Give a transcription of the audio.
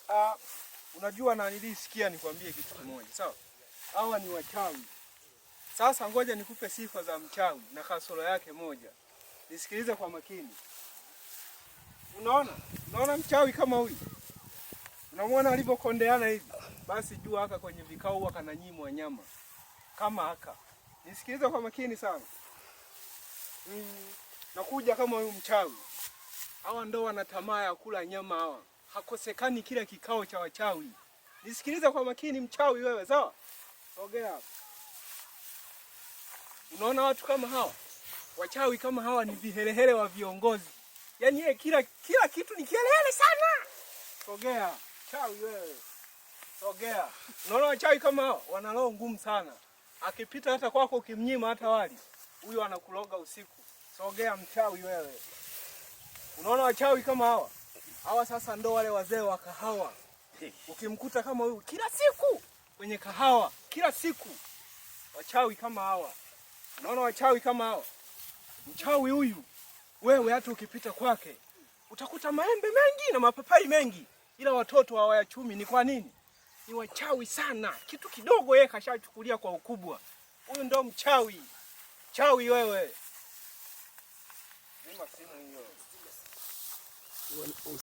Ah, unajua na nilisikia nikwambie kitu kimoja, sawa? Hawa ni wachawi. Sasa ngoja nikupe sifa za mchawi na kasoro yake moja. Nisikilize kwa makini. Unaona? Unaona mchawi kama huyu? Unamwona alivyokondeana hivi? Basi jua haka kwenye vikao huwa kananyimwa nyama. Kama haka. Nisikilize kwa makini sana. Nakuja kama huyu mchawi. Hawa ndo wana tamaa ya kula nyama hawa. Hakosekani kila kikao cha wachawi. Nisikilize kwa makini mchawi wewe, sawa? Sogea. Unaona watu kama hawa? Wachawi kama hawa ni viherehere wa viongozi. Yaani yeye kila kitu ni kiherehere sana. Sogea, chawi wewe. Sogea. Unaona wachawi kama hawa wana roho ngumu sana. Akipita hata kwako ukimnyima hata wali, huyo anakuloga usiku. Sogea mchawi wewe. Unaona wachawi kama hawa? Hawa sasa ndo wale wazee wa kahawa. Ukimkuta kama huyu kila siku kwenye kahawa, kila siku. Wachawi kama hawa. Unaona wachawi kama hawa? Mchawi huyu wewe hata ukipita kwake utakuta maembe mengi na mapapai mengi, ila watoto hawayachumi. Ni kwa nini? Ni wachawi sana. Kitu kidogo yeye kashachukulia kwa ukubwa. Huyu ndo mchawi. Chawi wewe. Zima simu hiyo.